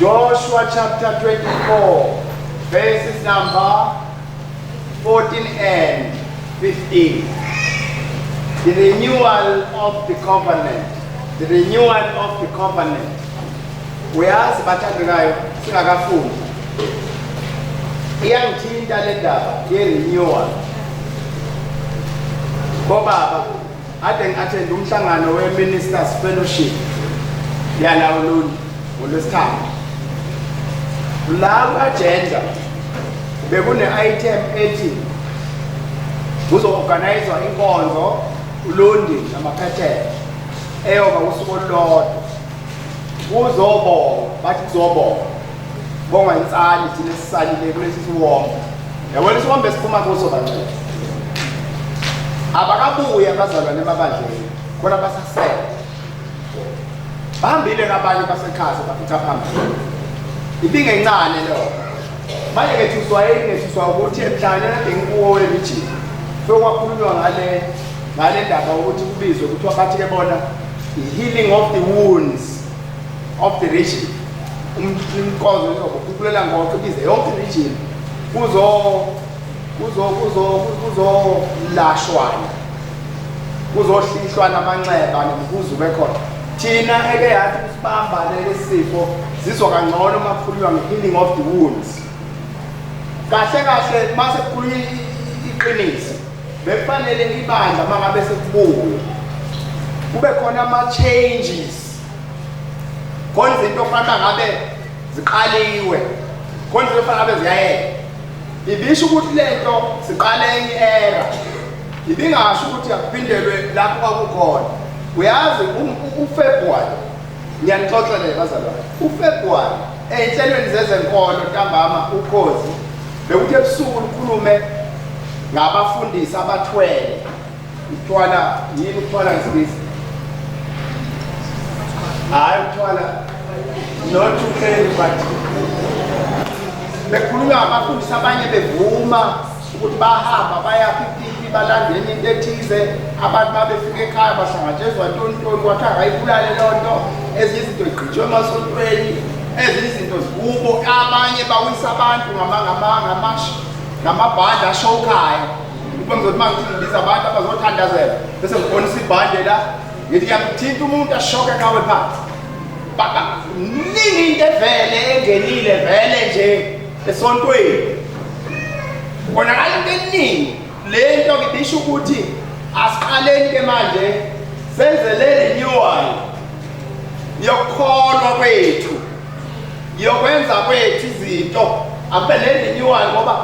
Joshua chapter 24, verses number 14 and 15. The renewal of the covenant. The renewal of the covenant. Uyazi bathandekayo singakafundi. Iyangithinta le ndaba ye-renewal. Bobaba ade ngi-athende umhlangano we-Ministers Fellowship yala Ulundi ngolwesithathu. La ku-agenda bekune-item ethi kuzo-organizwa inkonzo Ulundi namaphethelo eyoba usuku olulodwa kuzobonga bathi kuzobonga bonga insali thina esisalile kulesi siwombe yabona isiwombe esiphuma kuso bangcwele abakabuyi abazalwane emabandleni khona basasele bahambile kabanye basekhasa bafica phambili ibingencane leyo manje ngethuswa yini ngethuswa ukuthi emhlanganweni kade ngikuwo werijini sekwakhulunywa ngale ndaba ukuthi kubizwe kuthiwa bathi ke bona i-healing of the wounds of the region inkonzo izokukhuphulela ngoqo ibize yonke region kuzo kuzo kuzo kuzolashwana kuzohlihlwa namanxeba nemihuzuko ekhona thina eke yathi kusibamba leli sifo zizwa kangcono uma kukhulunywa nge-healing of the wounds kahle kahle uma sekukhulunywa iqiniso bekufanele ibandla uma ngabe sekubuya kube khona ama-changes khona izinto okufanele ngabe ziqaliwe khona izinto okufanele ngabe ziyayeka ibisho ukuthi lento siqale enye era ibingasho ukuthi akuphindelwe lapho kwakukhona uyazi uFebruary ngiyanixoxela bazalwane uFebruary ey'nhlelweni zezenkolo ntambama ukhozi bekuthi ebusuku lukhulume ngabafundisi abathwele ukuthwala yini ukuthwala ngesingisi hhayi ukuthwala not to carry but bekhulunywa abafundisi abanye bevuma ukuthi bahamba baya pipipi balanda enye into ethize abantu babefika ekhaya bahlangatshezwa ntoni ntoni kwathiwa akayibulale loo nto ezinye izinto zigqitshwe emasontweni ezinye izinto zikubo abanye bawisa abantu ngamabhande ashokayo ukuba ngizothi uma ngithi ngibiza abantu abazothandazela bese ngibonisa ibhande la ngithi ngiyamthinta umuntu ashoke kawe phansi ningi into evele engenile vele nje esontweni konakala into eningi le nto ke bisho ukuthi asiqaleni ke manje senze le renewal yokukholwa kwethu yokwenza kwethu izinto akube le renewal ngoba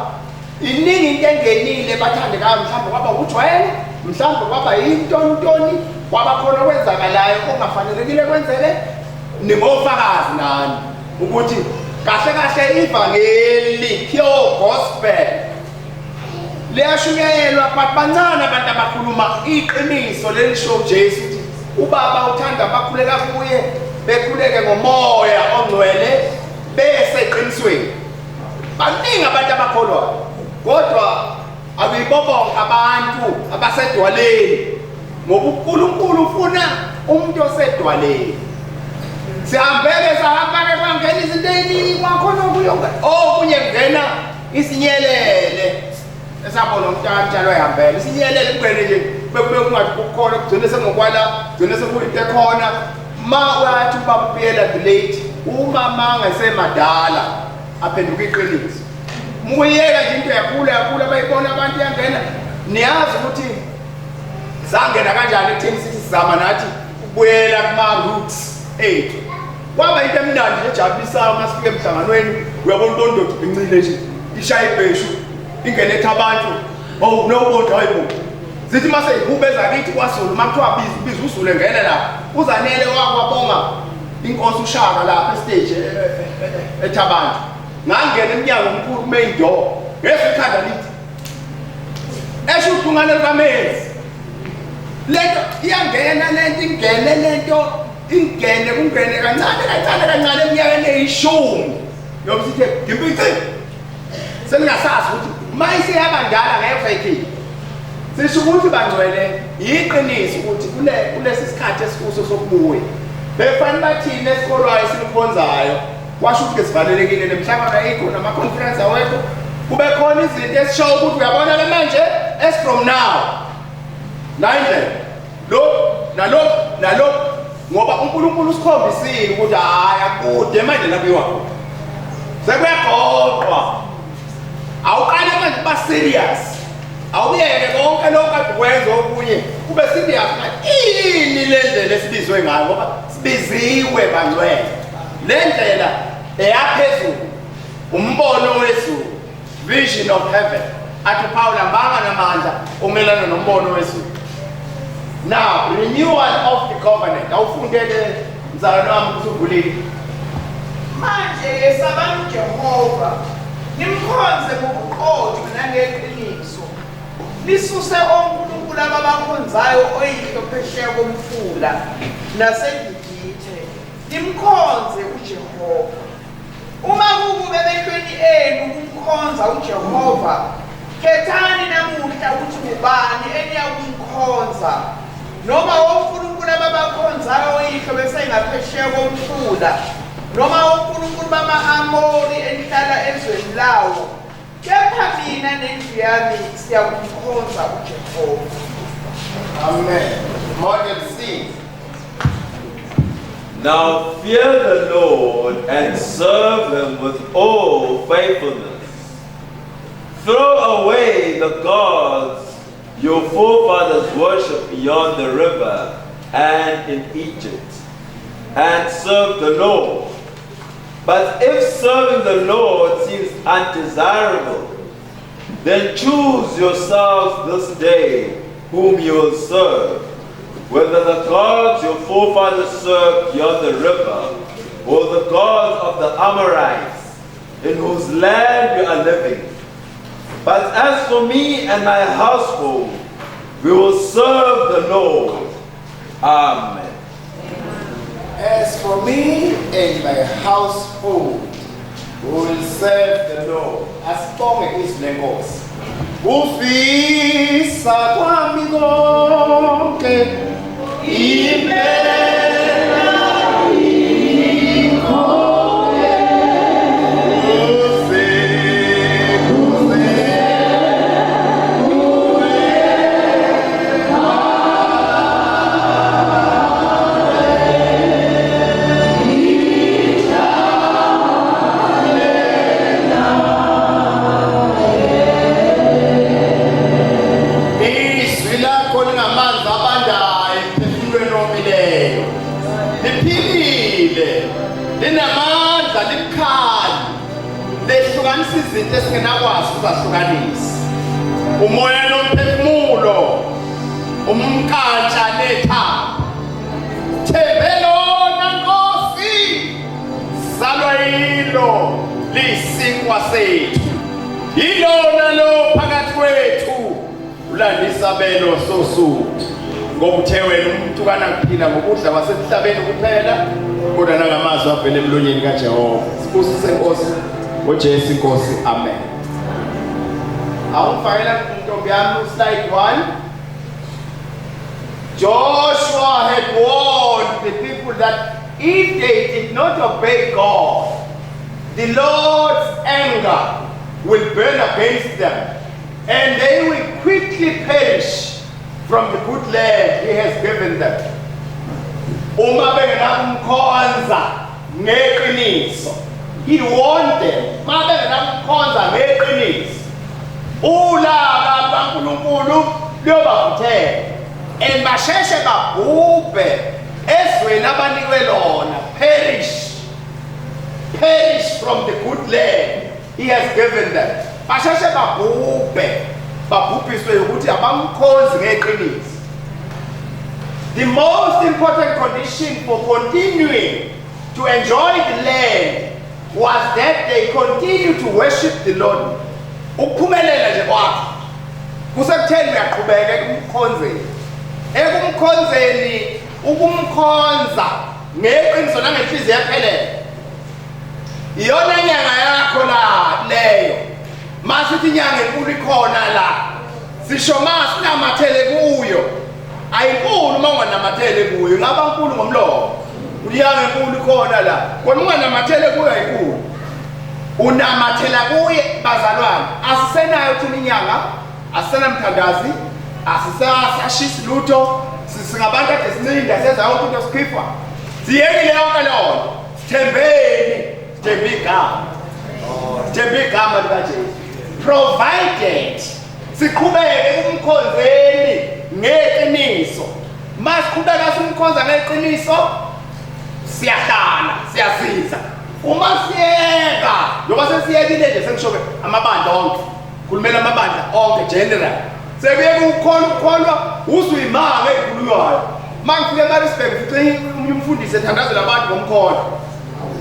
iningi into engenile bathandekayo mhlawumbe kwaba ukujwayela mhlawumbe kwaba yintontoni kwaba khona okwenzakalayo okungafanelekile kwenzeke ningofakazi nani ukuthi kahle kahle ivangeli pure gospel liyashunyayelwa but bancane abantu abakhuluma iqiniso lelisho uJesu ukuthi ubaba uthanda abakhuleka kuye bekhuleke ngomoya ongcwele bese eqinisweni baningi abantu abakholwayo kodwa akuyibobonke abantu abasedwaleni ngoba uNkulunkulu ufuna umuntu osedwaleni sihambeke sahamba-ke kwangena izinto ey'ningi kwakhona okuyonke okunye kungena isinyelele esabona umntanjalo ehambela isinyelele kungene nje bekube kungathi kukhona kugcine sengokwala kugcine sekuyinto ekhona ma uyathi ubaba ubuyela the late umama ngesemadala aphenduka iqiniso mukuyeka nje into yakhula yakhula bayibona abantu yangena niyazi ukuthi sangena kanjani ekutheni sithi sizama nathi ukubuyela kuma-roots ethu kwaba into emnandi nje ejabulisayo uma sifike emhlanganweni uyabona ubona indoda ibhincile nje ishaya ibheshu ingene ethi abantu oh nobonto hayi bo zithi uma seyihube ezakithi kwazulu uma kuthiwa biza biza uzulu engene lapha uzanele wakwabonga inkosi ushaka lapha estage ethi abantu ngangena emnyango omkhulu main door ngezwe ikhanda lithi esho uhlungane lukamezi lento iyangena lento ingene lento ingene kungene kancane kancane kancane eminyakeni eyishumi yobe sithe ngimpici seningasazi ukuthi uma iseyabandala ngeke usayikhipha sisho ukuthi bangcwele yiqiniso ukuthi kule kulesi sikhathi esikuso sokubuya befanele bathini esikolwayo esinikhonzayo. Kwasho ukuthi sivalelekile nemihlangano ayikho nama-conference awekho. Kube khona izinto esisho ukuthi uyabona ke manje as from now la indlela lo nalo nalo ngoba uNkulunkulu usikhombisile ukuthi hayi akude manje la kuyiwa khona. Sekuyagoqwa. Awuqale manje kuba serious. Awuyeke konke lokho kade ukwenza okunye kube serious manje. Yini le ndlela esibizwe ngayo ngoba sibiziwe bangcwele. Le ndlela eyaphezulu umbono wezulu vision of heaven athi uPaul ambanga namandla umelana nombono wezulu. Now renewal of the covenant awufundele mzalwane wami ukuthi uvulile. Manje yesabani uJehova, nimkhonze ngobuqotho nangeqiniso, nisuse onkulunkulu ababakhonzayo oyihlo phesheya komfula naseGibhithe, nimkhonze uJehova. Uma kukubi emehlweni enu ukumkhonza uJehova, khethani namuhla ukuthi ngubani eniyakumkhonza, noma onkulunkulu ababakhonzayo oyihlo besengaphesheya komfula, noma onkulunkulu bama-Amori enihlala ezweni lawo. Kepha mina nendlu yami siyakumkhonza uJehova. Amen. Model C. Now fear the Lord and serve him with all faithfulness. Throw away the gods your forefathers worshipped beyond the river and in Egypt, and serve the Lord. But if serving the Lord seems undesirable, then choose yourselves this day whom you will serve, whether the gods your forefathers served beyond the river, or the gods of the Amorites, in whose land you are living. But as for me and my household, we will serve the Lord. Amen. As for me and my household, we will serve the Lord. Asibonge izwi lenkosi. Ufisa kwami konke impela ikhoke kuze kuze Izwi lakho lingamanzi abandayo emphefumulweni omileyo. Liphilile, linamandla, libukhali. Lehlukanisa izinto esingenakwazi ukuzahlukanisa. Umoya nomphefumulo, umnkantsha nethambo. Thembe lona Nkosi, zalwa yilo liyisinkwa sethu. Yilona lo phakathi kwethu ulanda isabelo sosuku. Ngoba uthe wena umuntu kanakuphila ngokudla kwasemhlabeni kuphela, kodwa nangamazwi avela emlonyeni kaJehova. Sibusise Nkosi, ngoJesu Nkosi, amen. Awungifakela ntombi yami uslide 1. Joshua had warned the people that if they did not obey God, the Lord's anger will burn against them, and they will quickly perish from the good land he has given them. Uma bengenakumkhonza ngeqiniso, he warned them. Uma bengenakumkhonza ngeqiniso, ulaka lukaNkulunkulu luyobavuthela and basheshe babhubhe ezweni abanikwe lona, perish perish from the good land he has given them. Basheshe babhubhe, babhubhiswe ukuthi abamkhonzi ngeqiniso. The most important condition for continuing to enjoy the land was that they continue to worship the Lord. Ukuphumelela nje kwakho kusekutheni uyaqhubeka ekumkhonzeni. Ekumkhonzeni, ukumkhonza ngeqiniso nangenhliziyo ephelele. Iyona nyanga yakho la leyo. Masithi inyanga enkulu ikhona la. Sisho masinamathele kuyo. Ayinkulu uma unganamathele kuyo, ingaba nkulu ngomlomo. Unyanga enkulu khona la. Kona unganamathele kuyo inkulu. Unamathela kuye bazalwane. Asisenayo thina inyanga, asisenamthandazi, asisashisi lutho. Singabantu ade sincinda senza yonke into sikhipha. Siyekile yonke leyo nto. Sithembeni, sithembe igama. Sithembe igama likaJesu. Provided siqhubeke kumkhonzeni ngeqiniso. Masiqhubeka simkhonza ngeqiniso siyahlala siyasiza. Uma siyeka njengoba sesiyekile nje sengisho ke amabandla onke khulumela amabandla onke general sekuyeka ukukholwa ukukholwa uzuyimanga ekhulunywayo. Uma ngifika eMaritzburg ngifice omunye umfundisi ethandazela abantu ngomkhonto.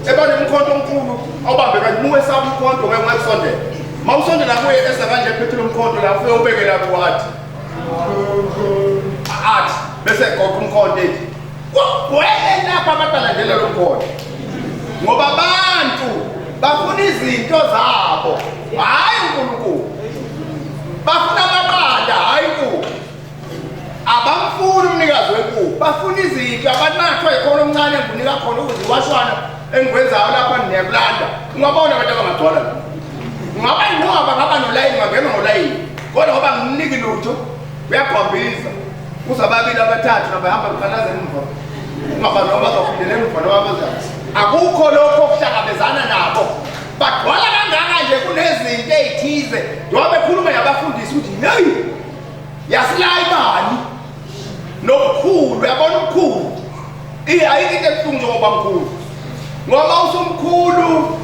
Eba nomkhonto omkhulu awubambe kanje uma wesaba umkhonto ngeke ungakusondela. Uma usondela kuye eza kanje ephethe lo mkhonto la ufike ubeke lapho wathi athi bese egoqa umkhonto ethi kugcwele lapha abantu balandela lo mkhonto ngoba abantu bafuna izinto zabo hhayi uNkulunkulu bafuna amaqanda hhayi uNkulunkulu abamfuni umnikazi wenkukhu bafuna izinto abantu bangathiwa yikhona omncane enginika khona ukuze iwashwana engikwenzayo lapha niyakulanda ungabona abantu abangagcwala la ungaba yinqwaba ngaba nolayini ngangena ngolayini kodwa ngoba nginiki lutho uyagwambiza kuze ababili abathathu nabahamba beqalaza emva ungaba noma bazophindela emva noma bazani akukho lokho okuhlangabezana nabo bagcwala kangaka nje kunezinto ey'thize njengoba bekhuluma nabafundisi ukuthi yeyi yasilaya imali nomkhulu uyabona umkhulu ayikho into ebuhlungu njengoba mkhulu ngoba usumkhulu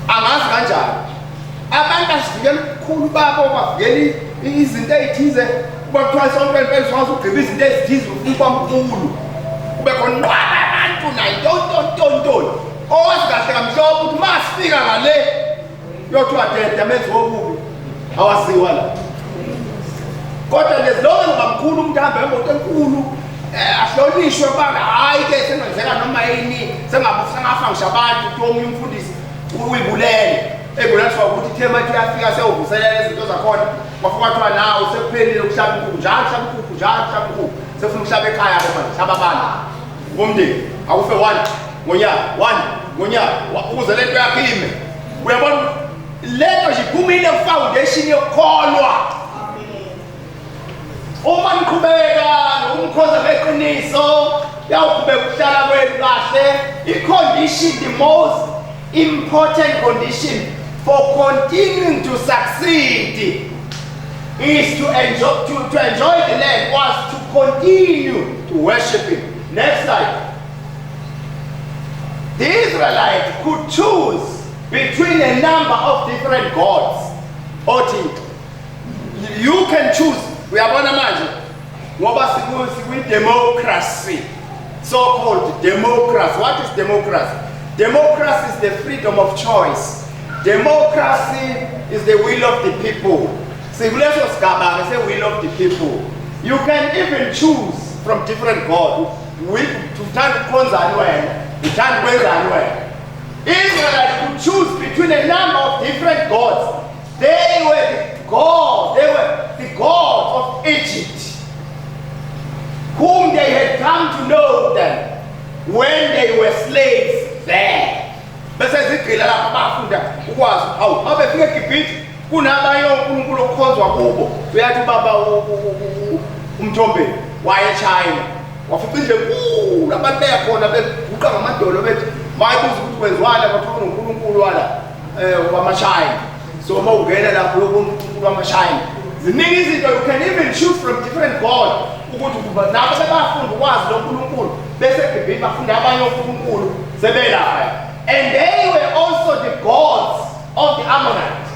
angazi kanjani abantu basivikela ubukhulu babo bavikela izinto ey'thize kuba kuthiwa esontweni impela usukwazi ukugqiba izinto ezithize ufuna ukuba mkhulu kube khona inqwaba yabantu nayintontontontoni owazi kahle kamhlophe ukuthi uma sifika ngale Kuyothiwa deda menzi wobubi awaziwa la. Kodwa nje lonke ngoba mkhulu umuntu ahambe ngemoto enkulu ahlonishwe banga hayi ke sengenzeka noma yini sengabe sengafa ngisho abantu kuthiwa omunye umfundisi uyibulele ebulaliswa ukuthi ithe manje uyafika sewuvuselela izinto zakhona kwafika kwathiwa nawe sekuphelile ukuhlaba inkukhu njalo hlaba inkukhu njalo hlaba inkukhu sefuna ukuhlaba ekhaya ke manje hlaba abantu ngomndeni akufe one ngonyaka one ngonyaka ukuze lento yakhe ime uyabona lento nje iphumile kufoundation yokukholwa uma niqhubeka nokumkhonza ngeqiniso yawuqhubeka ukuhlala kwenu kahle i-condition the most important condition for continuing to succeed is to enjoy, to enjoy the land was to continue to worship him. Next slide. The Israelites could choose between a number of different gods. Othi, you can choose. Uyabona manje ngoba sikwi-democracy, so-called democracy. What is democracy? Democracy is the freedom of choice. Democracy is the will of the people. Sikuleso sigaba-ke se-will of the people. You can even choose from different God. Uthanda ukukhonzani wena, uthanda ukwenzani wena. Israel could choose between a number of different gods. They were the God, they were the gods of Egypt, whom they had come to know them when they were slaves there. Bese zigqila lapha bafunda ukwazi awu babefika eGibhithe kunabanye onkulunkulu okukhonzwa kubo. Uyathi ubaba uMthombeni waye eChina wafica indlu enkulu abantu beyakhona beguqa ngamadolo bethi mayibuza ukuthi kwenziwani kwathiwa kunonkulunkulu wala wamaShayina. So uma ungena lapho uyobona unkulunkulu wamaShayina. Ziningi izinto you can even choose from different god ukuthi kuba nabo sebafunda ukwazi lo nkulunkulu bese eGibhithe bafunda abanye onkulunkulu sebelapha. And they were also the gods of the Ammonites,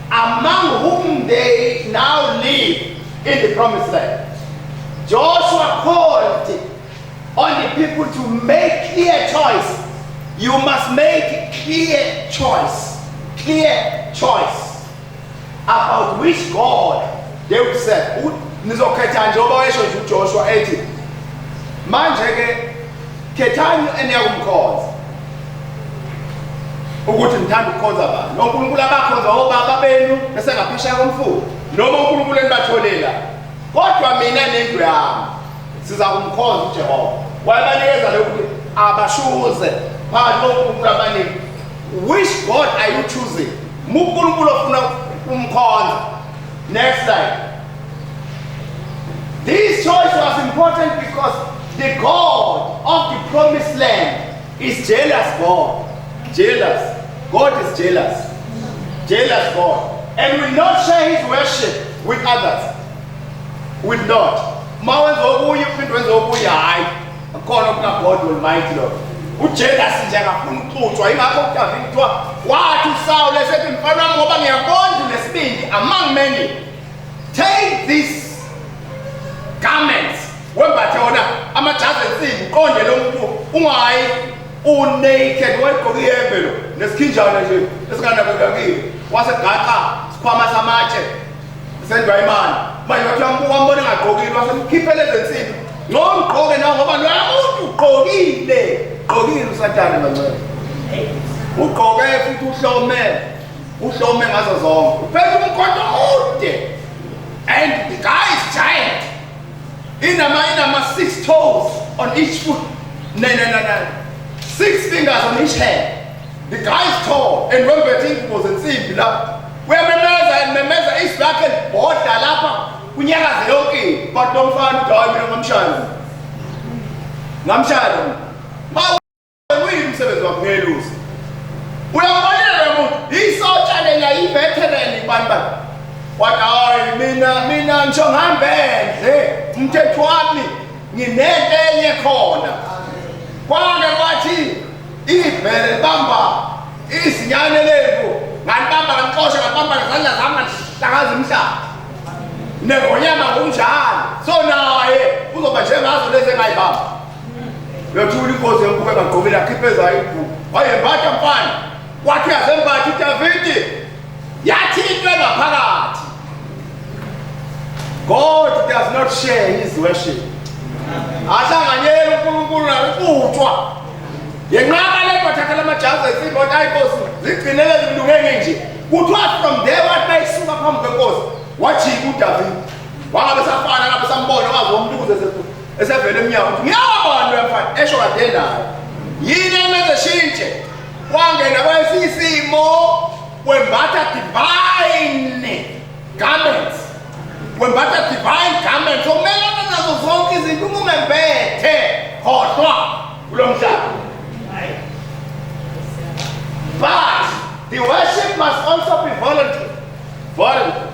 among whom they now live in the promised land. Joshua called on the people to make clear choice. You must make clear choice, clear choice about which God they would serve. Nizokhetha njengoba wayesho nje uJoshua ethi manje ke khethani eniyakumkhonza ukuthi nithanda ukukhonza bani onkulunkulu abakhonza obaba benu bese ngaphesheya komfula noma unkulunkulu enibatholela kodwa mina nendlu yami siza kumkhonza uJehova. Wayebanikeza lokhu abashuze phakathi konkulunkulu abaningi. Which God are you choosing? MuNkulunkulu ofuna umkhonza. Next slide. This choice was important because the God of the promised land is jealous God. Jealous. God is jealous. Jealous God. And will not share his worship with others. Will not. Ma wenza okunye uphinde wenza okunye hayi. Akhona okuka God Almighty lo. Ujealous nje akafuni ukuxutshwa ingakho uDavid kuthiwa wathi uSawule esethi mfana wami ngoba ngiyabonda unesibindi among many. Take this garments wembathe wona amajazi ensimbi uqonde lo muntu ungayi unaked wayegqoke iyembe lo nesikhinjana nje esinganakekakile wasegaqa sikhwama samatshe sendwayimane manje wathi uyambuka wambona engagqokile wasemkhiphela ezensimbi ngcono ugqoke nawe ngoba loya muntu ugqokile gqokile usathane mancane ugqoke futhi uhlome uhlome ngazo zonke uphethe umkhonto omude and the guy is giant inama six toes on each foot no no no no six fingers on each hand the guy is tall and wembethe ingubo zensimbi la uyamemeza and memeza izwi lakhe libhoda lapha kunyakaze yonke into but lo mfana uthi hayi mina ngamshaya ngamshaya lo uyini umsebenzi wakho ngelusi uyambonela lo muntu isotsha lela i-veteran bani bani wathi hayi mina mina ngisho ngihambe endle umthetho wami nginento enye khona kwake kwathi ibhele libamba izinyane lemvu ngalibamba ngalixosha ngalibamba ngezandla zami ngalihlakaza umhlaba nengonyama ngokunjalo so naye uzoba njengazo lezi engayibamba Uyathula inkosi yambuka engagqokile akhiphe ezayo ibhuku. Wayembatha mfana. Wathi uyazembatha uDavidi. Yathi into engaphakathi. God does not share his worship. Ahlanganyela uNkulunkulu nakuxutshwa. Yenqaba le nto thatha lamajazi ensimbi wathi hayi nkosi zigcinele zilunge nje. Kuthiwa from there wathi bayisuka phambi kwenkosi wajika uDavidi. Wangabe safana ngabe sambona wazi womntu ukuze esevele emnyango uthi ngiyabona uyamfana esho kade naye yini emenze shintshe wangena kwesisimo wembatha divine garments wembatha divine garments omelana nazo zonke izinto uma ungembethe khohlwa kulo mhlaba. But the worship must also be voluntary. Voluntary.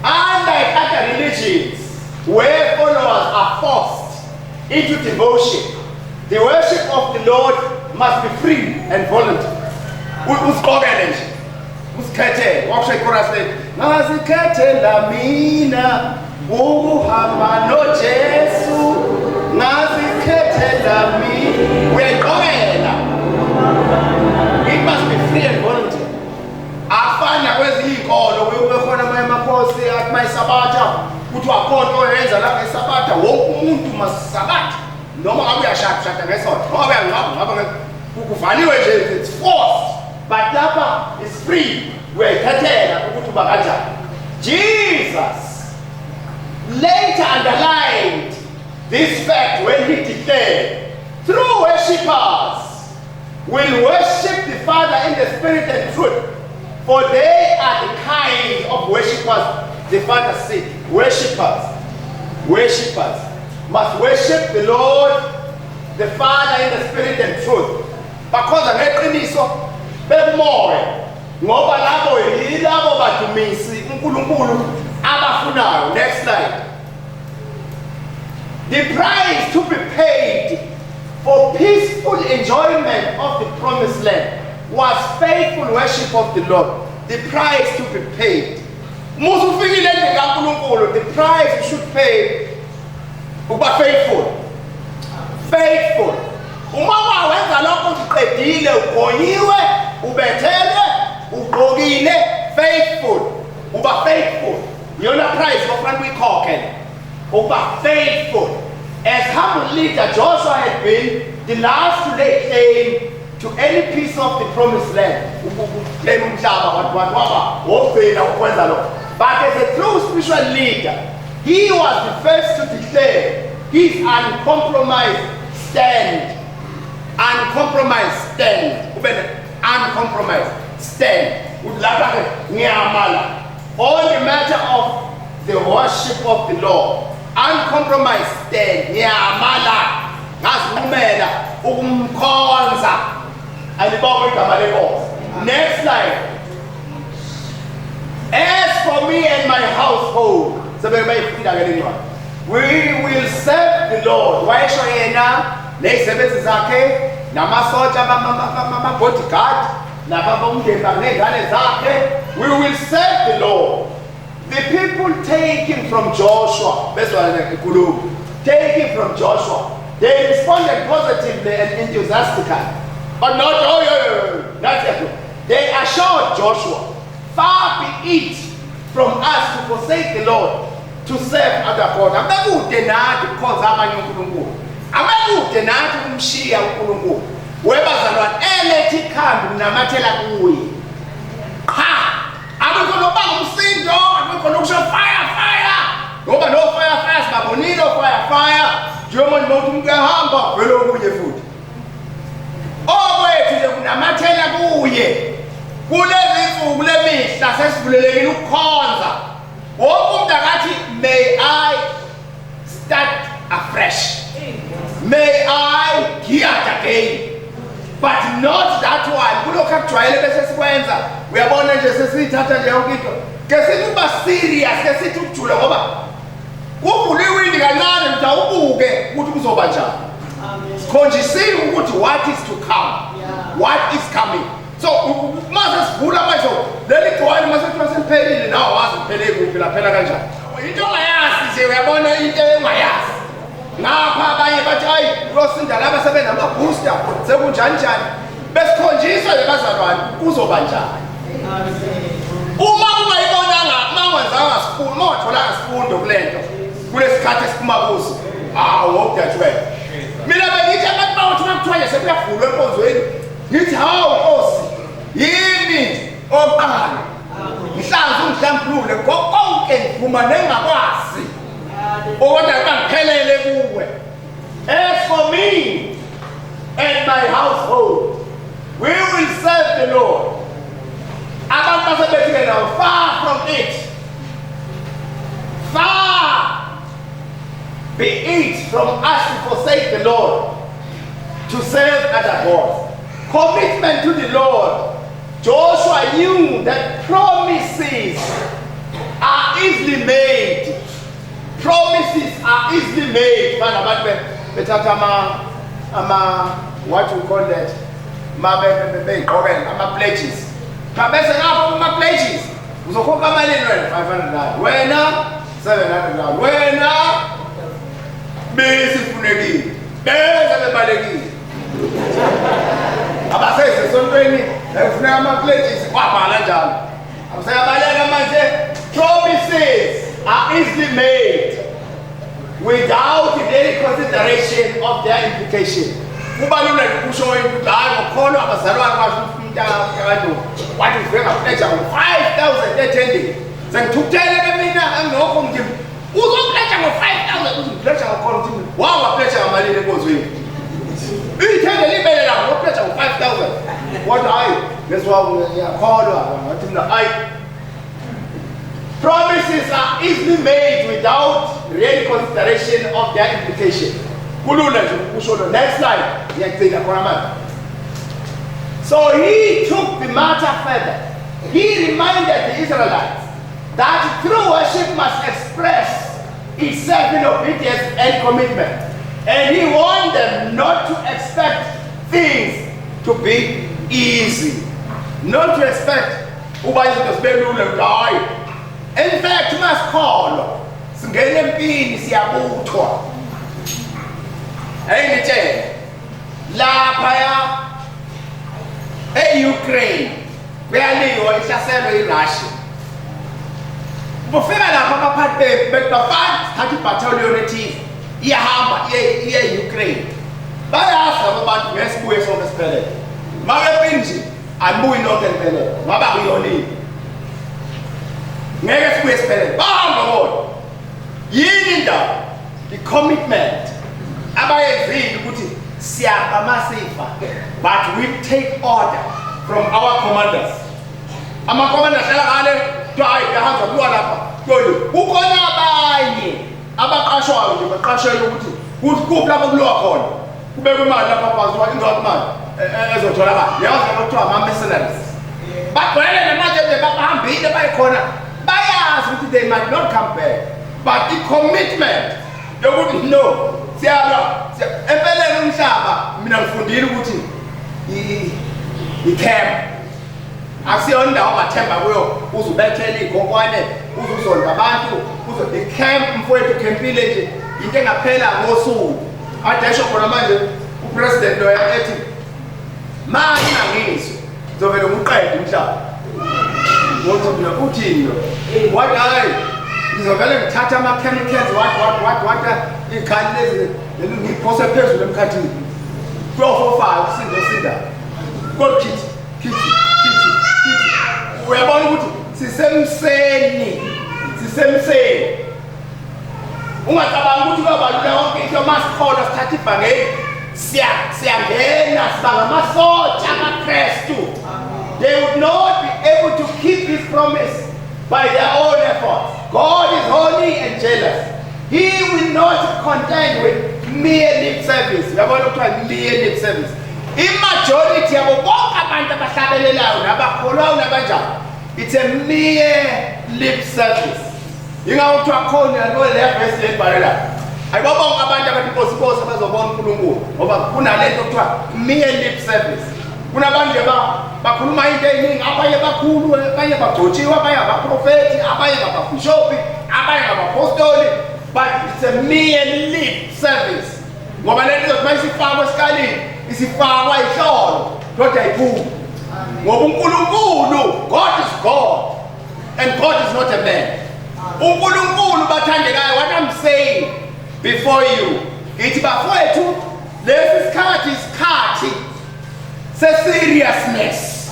Unlike other religions where followers are forced into devotion, the worship of the Lord must be free and voluntary. Usiqokele nje. Usikhethele. Wakusho ichorus le. Ngazikhethela mina ukuhamba noJesu. Ngazikhethela mina. Uyayiqokela. It must be free and voluntary. Afana kwezinye iy'kolo kube khona amanye amakhosi athi mayisabatha kuthiwa akho nto oyenza la ngesabatha wonke umuntu masabatha noma ngabe uyashada ushada ngesonto noma uyangcwaba ungcwaba kuvaliwe nje it's forced but lapha is free uyayikhethela ukuthi uba kanjani. Jesus later underlined this fact when he declared, true worshippers will worship the Father in the spirit and truth, for they are the kind of worshippers the Father seeks. Worshippers, worshippers must worship the Lord, the Father in the spirit and truth. Bakhonza ngeqiniso bekumoya ngoba labo yilabo badumisi uNkulunkulu abafunayo. Next slide. The price to be paid for peaceful enjoyment of the promised land was faithful worship of the Lord. The price to be paid. Musu ufikile endlini kaNkulunkulu, the price you should pay ukuba faithful. Faithful. Uma wawenza lokho uqedile, ugonyiwe, ubethelwe, ugqokile, faithful. Uba faithful. Iyona price ofanele uyikhokhe. Ukuba faithful. As humble leader Joshua had been the last to lay claim to any piece of the promised land. Claim umhlaba wathi waba wokugcina ukwenza lokho. But as a true spiritual leader, he was the first to declare His uncompromised stand. Uncompromised stand. Ube uncompromised stand. Lapha ke ngiyamala. On the matter of the worship of the Lord. Uncompromised stand. Ngiyamala. Ngazinqumela ukumkhonza. Alibongwe igama lenkosi. Next slide. As for me and my household, sebeke bayifunda ke le ncwadi. We will serve the Lord. Wayesho yena nezisebenzi zakhe namasotsha ama-bodyguard nababomndeni ney'ngane zakhe. We will serve the Lord. The people taking from Joshua, bezwana inkulumo, taking from Joshua, they responded positively and enthusiastically. But not, oh, yeah, yeah, yeah, not yet. They assured Joshua, far be it from us to forsake the Lord to serve other God. Abekude nathi ukukhonza abanye uNkulunkulu. Abekude nathi ukumshiya uNkulunkulu. Webazalwane elethe ikhambi kunamathela kuye. Qha, akukho nobanga umsindo, akukho nokusho fire fire. Ngoba no fire fire sibabonile fire fire. Njengoba nje umuntu uyahamba vele okunye futhi. Okwethu nje kunamathela kuye. Kulezi insuku lemihla sesivulelekile ukukhonza. Wonke umuntu akathi may I start afresh. May I gear again. But not that one. Kulokhu akujwayele bese sikwenza. Uyabona nje sesiyithatha nje yonke into. Ke sithi ukuba serious, ke sithi ukujula ngoba kuvula iwindi kancane ukuthi awubuke ukuthi kuzoba njani. Sikhonjisiwe ukuthi what is to come. What is coming. So mase sivula manje leli gciwane mase kuthiwa seliphelile nawe wazi liphele kuphi laphela kanjani. Into ongayazi nje uyabona into engayazi. Ngapha abanye bathi hayi kuyosinda laba sebenama-booster sekunjani njani. Besikhonjiswa nje bazalwane kuzoba njani. Uma ungayibonanga, uma ungenzanga sifundo, uma ungatholanga sifundo kulento, kulesikhathi esiphuma kuso, hawu wokudajwela. Mina bengithi abantu bawuthi makuthiwa nje sekuyavulwa enkonzweni, ngithi hawu Nkosi, yimi oqala. Ngihlanze ungihlambulule konke ngivuma nengakwazi. Kodwa kuba ngiphelele kuwe. As for me and my household, we will serve the Lord. Abantu basebethi-ke now, far from it. Far be it from us to forsake the Lord, to serve other gods. Commitment to the Lord. Joshua knew that promises are easily made. Promises are easily made. Manje abantu bethatha ama what you call that? Ma beyigqokela ama pledges. Cha bese ngapha kuma pledges uzokhokha malini wena? 500 rand. Wena 700 rand. Wena bese ifunekile. Bese bebalekile. Abasese esontweni ekufuneka ama pledges kwabhala njalo. Abaseyabaleka manje. Promises are easily made without any consideration of their implication. Kubaluleke ukusho ukuthi hayi ngokholwa abazalwane basho umuntu kanti wathi ufike ngapledge ngo-5000 ethendeni. Sengithukuthele ke mina angilokho ngithi uzopledge ngo-5000 uzopledge ngokholwa ukuthi wawapledge ngamalini enkonzweni. Ithende libele la ngopledge ngo-5000. Wathi hayi ngezwa ngiyakholwa ngathi mina hayi. Promises are easily made without real consideration of their implication. Kulula nje ukusho lo. Next slide. Ngiyagcina khona manje. So he took the matter further. He reminded the Israelites that true worship must express itself in obedience and commitment. And he warned them not to expect things to be easy. Not to expect uba izinto zibe lula ukuthi hayi. In fact, masikholwa singena empini siyabuthwa. Engitshele lapha e-Ukraine kuyaliwa ihlaselwe iRussia. Bufika lapha abaphathi bethi bafana sithatha ibattalion ethize iyahamba iye e-Ukraine. Bayazi labo bantu ngeke sibuye sonke siphelele. Make nje anibuyi nonke niphelele ngoba kuyona impi. Ngeke sibuye siphelele. Bahamba bona. Yini indaba? I-commitment abayenzile ukuthi siyafa masifa, but we take order from our commanders. Ama-commander ahlala ngale, kuthiwa hayi, kuyahanjwa kuyiwa lapha, kuyoyiwa. Kukhona abanye abaqashwayo nje, baqashelwe ukuthi kuphi lapho kuliwa khona, kubekwe imali lapha phansi, kuthiwa ingakho imali ezotholakala. Yazi lapho kuthiwa ama-mercenaries bagcwele namanje nje, bahambile bayikhona, bayazi ukuthi they might not come back, but i-commitment yokuthi no, siyalwa. Empeleni umhlaba, mina ngifundile ukuthi i-camp akusiyona indawo ongathemba kuyo uze ubethele iy'khonkwane, uze uzonda abantu, uze i-camp. Mfowethu, khempile nje into engaphela ngosuku. Ade esho khona manje upresident loya ethi manje ngangizwe ngizovele ngiqede umhlaba. Ngothi mina uthini lo? Wathi hayi, ngizovele ngithathe ama-chemicals, what what what what, iy'khali lezi leli, ngiyiphose phezulu emkhathini, kuyofofayo kusinda osindayo, kodwa khithi khithi khithi khithi. Uyabona ukuthi sisemseni, sisemseni. Ungacabangi ukuthi kuyobalula yonke into. Masikholwa, sithatha ivangeli, siyangena, siba ngamasotsha amaKristu. They would not be able to keep his promise by their own efforts. God is holy and jealous. He will not contend with mere lip service. Uyabona kuthiwa mere lip service, i-majority yabo bonke abantu abahlabelelayo nabakholwayo nabanjani, it's a mere lip service. Yingakho kuthiwa khona leya verse lebhale la, ayibo bonke abantu abathi Nkosi, Nkosi abazobona uNkulunkulu, ngoba kunalento kuthiwa mere lip service. Kunabantu nje bakhuluma into ey'ningi, abanye bakhulu, abanye bagcotshiwe, abanye abaprofethi, abanye ngababhishopi, abanye ngabapostoli, but it's a mere lip service, ngoba lento izothi uma isifakwa esikalini, isifakwa ihlolo, kodwa ayiphumi, ngoba uNkulunkulu, God is God and God is not a man. UNkulunkulu, bathandekayo, what I'm saying before you, ngithi bafowethu, lesi sikhathi isikhathi se-seriousness,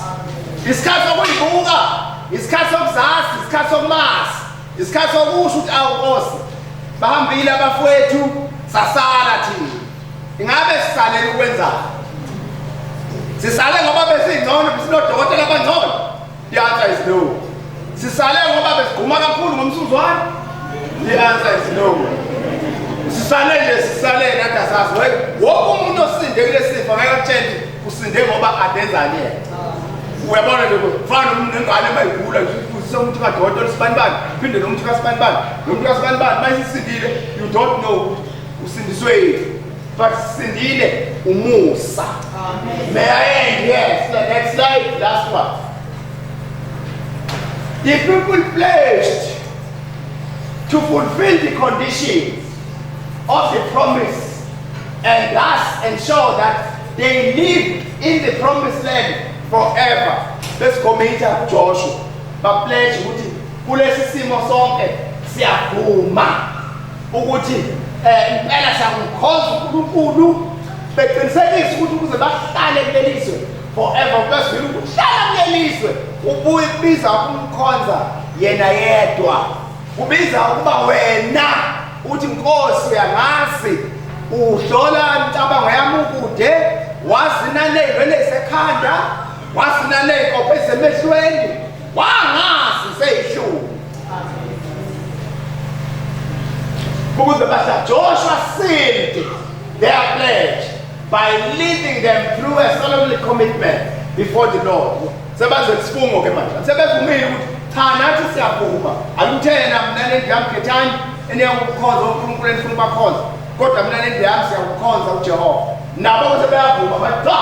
isikhathi sokuyibuka, isikhathi sokuzazi, isikhathi sokumazi, isikhathi sokusho ukuthi awu Nkosi, bahambile abafowethu, sasala thina. Ingabe sisalele ukwenzani? Sisale ngoba besingcono, besinodokotela abangcono? The answer is no. Sisale ngoba besigquma kakhulu ngomsuzwane? The answer is no. Sisale nje, sisale nathi asazi. Wonke umuntu osinde kulesi sifo ngeke akutshele ukuthi usinde ngoba adenzani yena. Uyabona nje, kufana nengane mayigula nje, ufundisa umuntu kadokotela sibanibani, phinde nomuntu kasibanibani, nomuntu kasibanibani, mayisisindile, you don't know ukuthi usindiswe yini, but sisindile umusa. May I end? Yes, the next slide, last one. The people pledged to fulfill the conditions of the promise and thus ensure that they live in the promised land forever. Let's commit Joshua. Bapledge ukuthi kulesi simo sonke siyavuma ukuthi impela siyakukhonza uNkulunkulu, beqinisekisa ukuthi ukuze bahlale kulelizwe forever, besivile ukuhlala kulelizwe ubuye kubiza ukumkhonza yena yedwa, kubiza ukuba wena uthi Nkosi, uyangazi, uhlola imicabango yami ukude, wazi naley'nwele esekhanda, wazi naley'nkophe ezisemehlweni, wangazi seyihlungu ukuze bahla. Joshua sealed their pledge by leading them through a solemn commitment before the Lord. Sebaze isifungo ke manje, sebevumile ukuthi cha, nathi siyavuma. Akuthena mina nendlu yami, khethani eniyakukhonza uNkulunkulu enifuna ukubakhonza, kodwa mina nendlu yami siyakukhonza uJehova. Nabo sebeyavuma, bathi cha,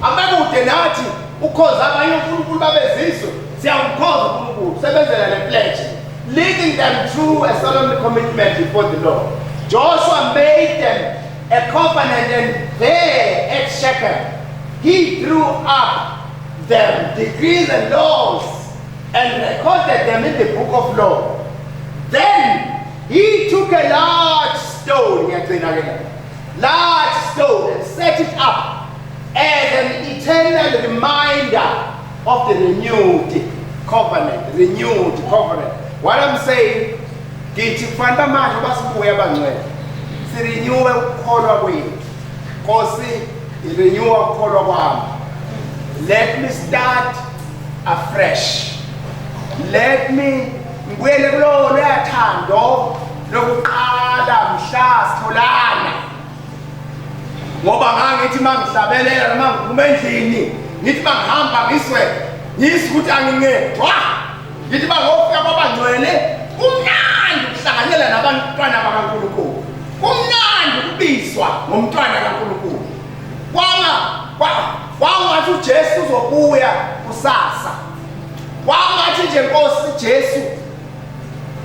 abekude nathi ukhonza abanye uNkulunkulu babezizwe, siyawukhonza uNkulunkulu. Sebenzela le pledge, leading them through a solemn commitment before the Lord. Joshua made them a covenant, and there at Shechem he drew up them decrees and laws and recorded them in the book of law. Then he took a large stone, ngiyagcina ke la, large stone, and set it up as an eternal reminder of the renewed covenant. Renewed covenant. What I'm saying, ngithi kufanele manje basibuye abangcwele. Sirenewe ukukholwa kwethu. Nkosi, irenewe ukukholwa kwami. Let me start afresh. Let me ngibuyele kulo loyathando lokuqala mhla sitholana. Ngoba ngangithi mangihlabelela noma ngiphuma endlini, ngithi mangihamba ngiswe, ngizwe ukuthi angingedwa. Ngithi bangofika kwabangcwele, kumnandi ukuhlanganyela nabantwana bakaNkulunkulu. Kumnandi ukubizwa ngomntwana kaNkulunkulu. Kwanga kwangathi uJesu uzobuya kusasa. Kwangathi nje Nkosi Jesu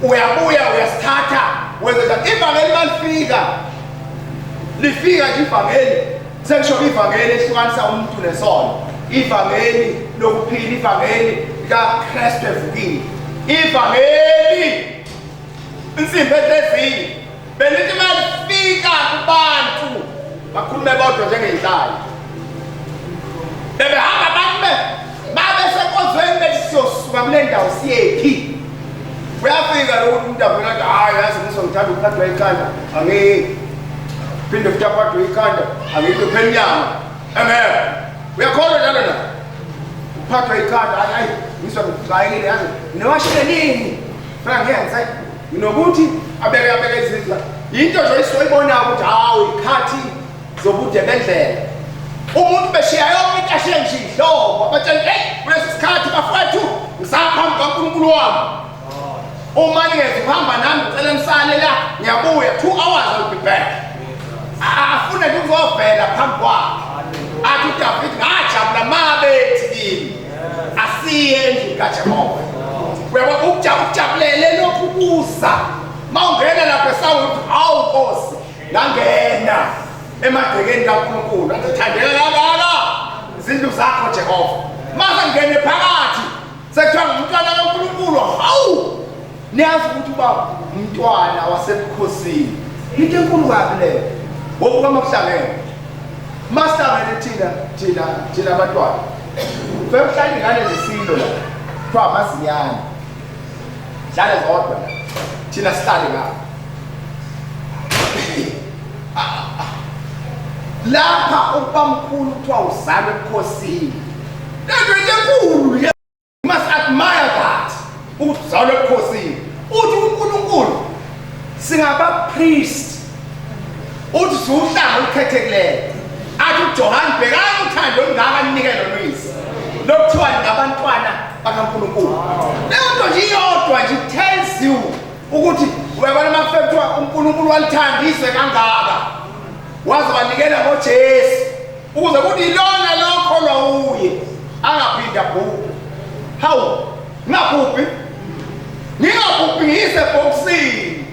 uyabuya uyasithatha wenza njani. Ivangeli malifika lifika nje ivangeli sengisho ivangeli ehlukanisa umuntu nesono, ivangeli lokuphila, ivangeli likaKristu evukile, ivangeli insimbi ehleziyo belithi malifika kubantu bakhulume bodwa njengezinhlali bebehamba abantu babesenkonzweni bethi siyosuka kule ndawo siyephi. Kuyafika lokuthi umuntu avela athi hhayi yazi ngizongithanda ukuphathwa ikhanda angiphinde futhi aphathwe ikhanda angikho phela inyama engekho. Uyakholwa njalo na? Uphathwa ikhanda hayi hayi ngizwa ngixakekile yazi newashile nini fela ngiyenze nginokuthi abeke abeke izindla into nje isoyibonayo ukuthi hawu ikhathi zobude bendlela umuntu beshiya yonke into ashiye nje inhlobo abatshela hey kulesi sikhathi bafowethu ngisaphambi kukaNkulunkulu wami uma ningeze ukuhamba nami ngicela nisale la ngiyabuya 2 hours I'll be back. Afune nje ukuzovela phambi kwakhe athi uDavid ngajabula mabethi kimi asiye endlini kaJehova. Uyabona ukujabulele lokhu kusa mawungena lapha esangweni uthi hawu Nkosi ngangena emagcekeni kaNkulunkulu athandeka kangaka izindlu zakho Jehova. Mase ngene phakathi sekuthiwa ngumntwana kaNkulunkulu hawu niyazi ukuthi uba umntwana wasebukhosini into enkulu kabi leyo ngoba makuhlangene masihlangene thina thina thina abantwana bekuhlala ingane zesilo la kuthiwa amazinyane dlale zodwa la thina sihlale ngapha lapha ukuba mkhulu kuthiwa uzalwe ebukhosini lento into enkulu le. You must admire that ukuthi uzalwe ebukhosini. Uthi uNkulunkulu singaba priest, uthi siwuhlanga olukhethekileyo. Athi uJohane bhekani uthando olungaka ninikelo luyise lokuthiwa ningabantwana bakaNkulunkulu. Leyo nto nje iyodwa nje tells you ukuthi uyabona uma kuthiwa uNkulunkulu walithanda izwe kangaka waze wanikela ngoJesu ukuze kuthi ilona lokholwa uye angaphinde abhubhe. Hawu, ngingabhubhi, ngingabhubhi ngiyise ebhokisini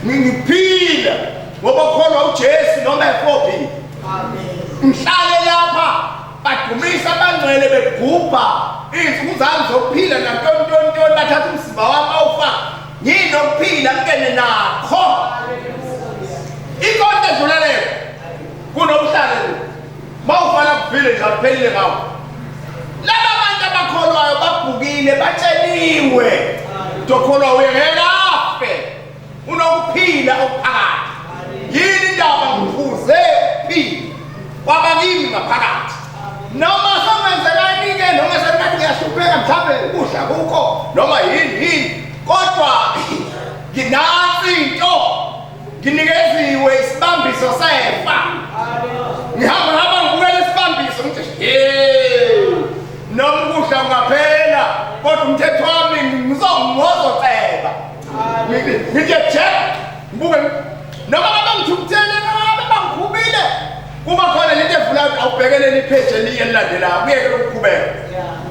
ngiphila ngoba kholwa uJesu noma efophile. Ngihlale lapha badumisa abangcwele begubha izinsuku zami zokuphila nantoni ntoni ntoni, bathatha umzimba wami bawufaka nginokuphila ngingene nakho. Ikonto edlula leyo kunokuhlale nje mawufana kuvile nje akuphelile ngawo. Laba bantu abakholwayo babhukile, batsheliwe dokholwa uye ngeke afe, unokuphila okuphakade. Yini indaba ngiphuze ukuphila kwaba kimi ngaphakathi noma sekwenzekani-ke noma sengathi ngiyahlupheka mhlawumbe ukudla kukho noma yini yini, kodwa nginansi into nginikeziwe isibambiso sefa. Ngihamba hamba ngibukela isibambiso ngithi he noma ukudla kungaphela kodwa umthetho wami ngizongozoceba ngithi je ngibuke noma bangithukuthele ngabe bangikhubile kuba khona lento evula awubhekelele ipheji elinye elilandelayo kuyeke lokuqhubeka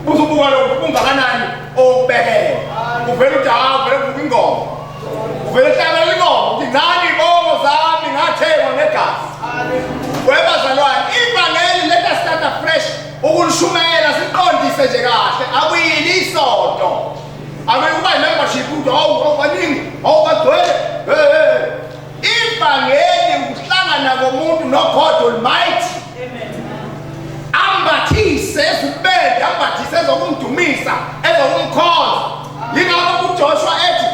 uzubuka lokhu kungakanani okubekele uvele uthi hawu vele kuvuka ingoma uvele hlabela ingoma uthi ngani ibongo zami ngathengwa ngegazi. Webazalwane ivangeli let us start afresh ukulishumayela siqondise nje kahle akuyini isonto akuyi kuba membership ukuthi hawu baningi hawu bagcwele. Ivangeli ukuhlangana komuntu noGod Almighty ambathise ezibende ambathise ezokumdumisa ezokumkhonza. Yingakho uJoshua ethi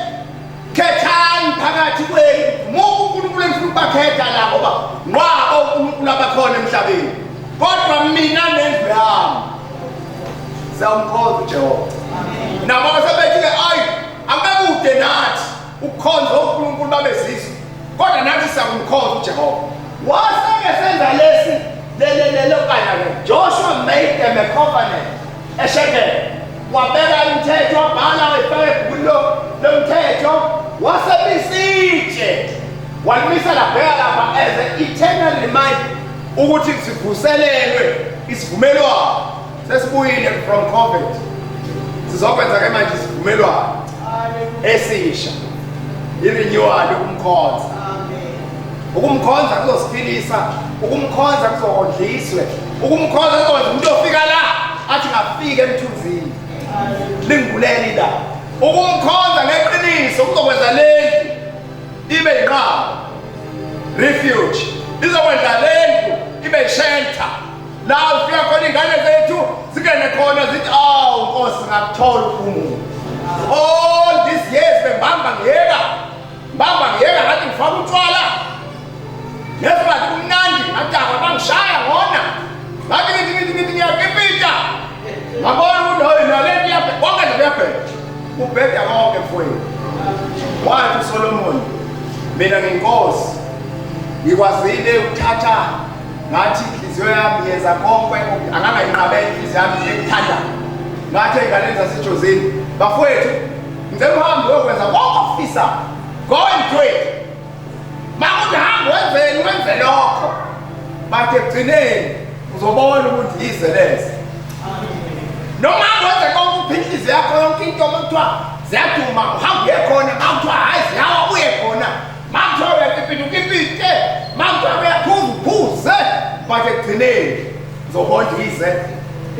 khethani phakathi kwenu muphi uNkulunkulu enifuna ukuba Singakhetha la ngoba nqwaba onkulunkulu abakhona emhlabeni. Kodwa mina nendlu yami siyamkhonza uJehova. Nabo sebethi-ke ayi akubekude nathi ukukhonza onkulunkulu babezizwe kodwa nathi siyakumkhonza uJehova. Wase-ke senza lesi lelokana-ke Joshua made them a covenant eShechem. Wabeka imithetho wabhala wayifaka ebhukwini lomthetho wasemisa itshe walimisa labheka lapha as an eternal reminder ukuthi sivuselelwe isivumelwano sesibuyile from covid sizokwenza ke manje isivumelwano esisha i-renewal ukumkhonza ukumkhonza kuzosiphilisa ukumkhonza kuzokondliswe ukumkhonza kuzokwenza umuntu ofika la athi ngafika emthunzini lingibulele la ukumkhonza ngeqiniso kuzokwenza lendlu ibe yinqaba refuge izokwenza lendlu ibe shelter la ufika khona ingane zethu zingene khona zithi awu nkosi ngakuthola uphumulo all these years bembamba ngiyeka mbamba ngiyeka ngathi ngifaka utshwala ngesikhathi kumnandi ngadakwa bangishaya ngona ngathi ngithi ngithi ngithi ngiyakipita ngabona ukuthi hoyi nale nto iyabheda konke nje kuyabheda kubheda konke mfowethu wathi uSolomon mina nginkosi ngikwazile ukuthatha ngathi inhliziyo yami yenza konke angangayinqabela inhliziyo yami ekuthanda ngathi ey'nganeni zasejozini bafowethu ngicela uhambe uyokwenza konke okufisayo go and do it makuthi hamba wenzeni wenze lokho but ekugcineni uzobona ukuthi yize leze noma wenze konke uphi inhliziyo yakho yonke into uma kuthiwa ziyaduma uhambe uye khona uma kuthiwa hhayi ziyawa uye khona uma kuthiwa uyakipita ukipite uma kuthiwa uyaphuza uphuze but ekugcineni uzobona yize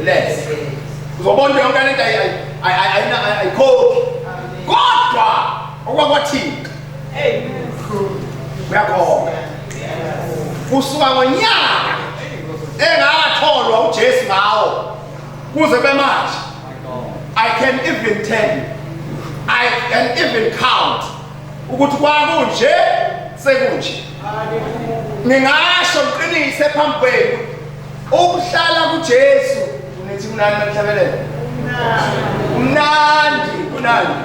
leze uzobona yonke lento ayikhokhi kodwa okwakwathixo uyakhokha kusuka ngonyaka engatholwa uJesu ngawo kuze bemanje I can even tell you I can even count ukuthi kwakunje sekunje ngingasho ngiqinise phambi kwenu ukuhlala kuJesu nithi mnandi nakuhlabelela mnandi kunani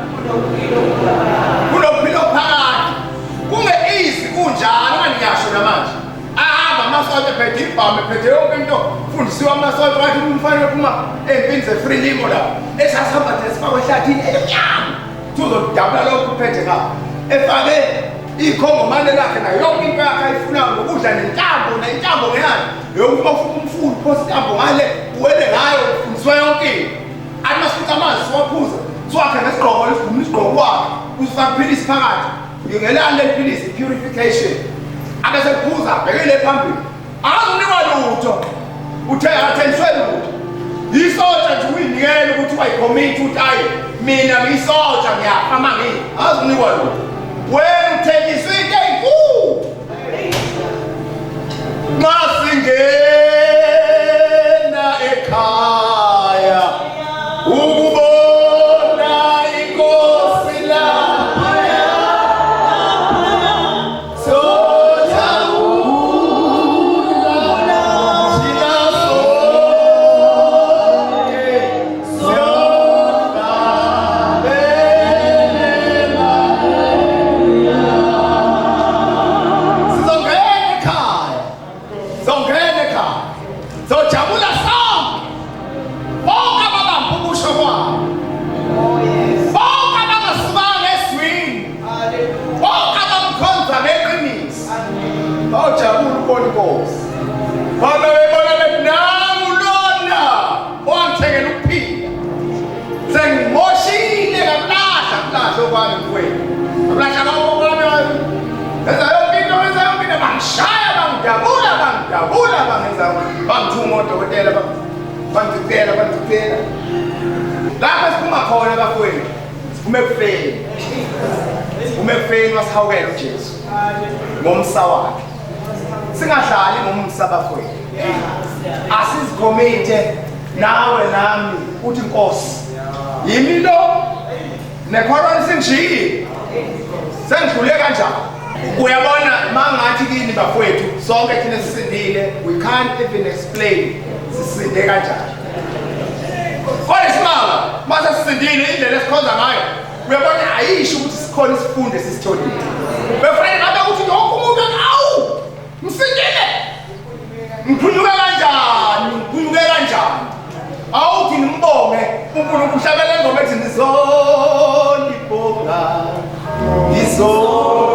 kunophila phakade kunge-easy kunjalo ngani ngiyasho namanje ahamba amasonto ephethe ibhamu ephethe yonke into fundisiwe amasonto wathi umfana ephuma ey'mpini ze-free limo la esasihamba thina sifakwe ehlathini elimnyama uzodabula lokhu uphethe ngapha efake ikhongomane lakhe nayo yonke into yakhe ayifunayo nokudla nentambo nentambo ngeyani yokuthi uma ufuna umfula uphosa intambo ngale uwele ngayo ufundiswa yonke into athi masifica amanzi siwaphuza siwakhe ngesigqoko lesigumula isigqoko wakhe usifaka iphilisi phakathi ngingelani leli philisi purification abesekuphuza abhekele phambili akazunikwa lutho uthe akathengiswe lutho yisotsha nje uyinikela ukuthi wayicommit ukuthi ayi mina ngiyisotsha ngiyafa uma ngiyi akazunikwa lutho wena uthengiswe into eyinkulu nxa singena ekhaya ukubona inkosi laphaya sojabula thina sonke siyohlabelela sizongena ekhaya sizongena ekhaya sojabula sonke bonke ababamba ukusho kwabo bonke abangasukanga ezwini bonke abamkhonza ngeqiniso bawujabula ukubona inkosi ngoba bebona bethi nangu lona owangithengela ukuphila sengimoshile ngakulahla kulahla okwami mfowethu ngakulahla okwami ngenza yonke into ngenza yonke into bangishaya bangidabula bangidabula bangenza bangithuma odokotela bangicicela bangicicela lapho siphuma khona bafowethu siphume ekufeni siphume ekufeni wasihawukela uJesu ngomsa wakhe singahlali ngomsa bafowethu asizikhomithe nawe nami uthi nkosi yimi lo nekhorona sengishiyile sengidlule kanjani Uyabona mangathi kini bafowethu sonke thina sisindile we can't even explain sisinde kanjani. Kodwa isimanga mase sisindile indlela esikhonza ngayo uyabona ayisho ukuthi sikhona isifundo esisitholile. Befanele ngabe ukuthi wonke umuntu awu ngisindile. Ngiphunyuke kanjani? Ngiphunyuke kanjani? Awuthi ngimbonge uNkulunkulu hlabela ingoma ethi ngizolibonga. Ngizol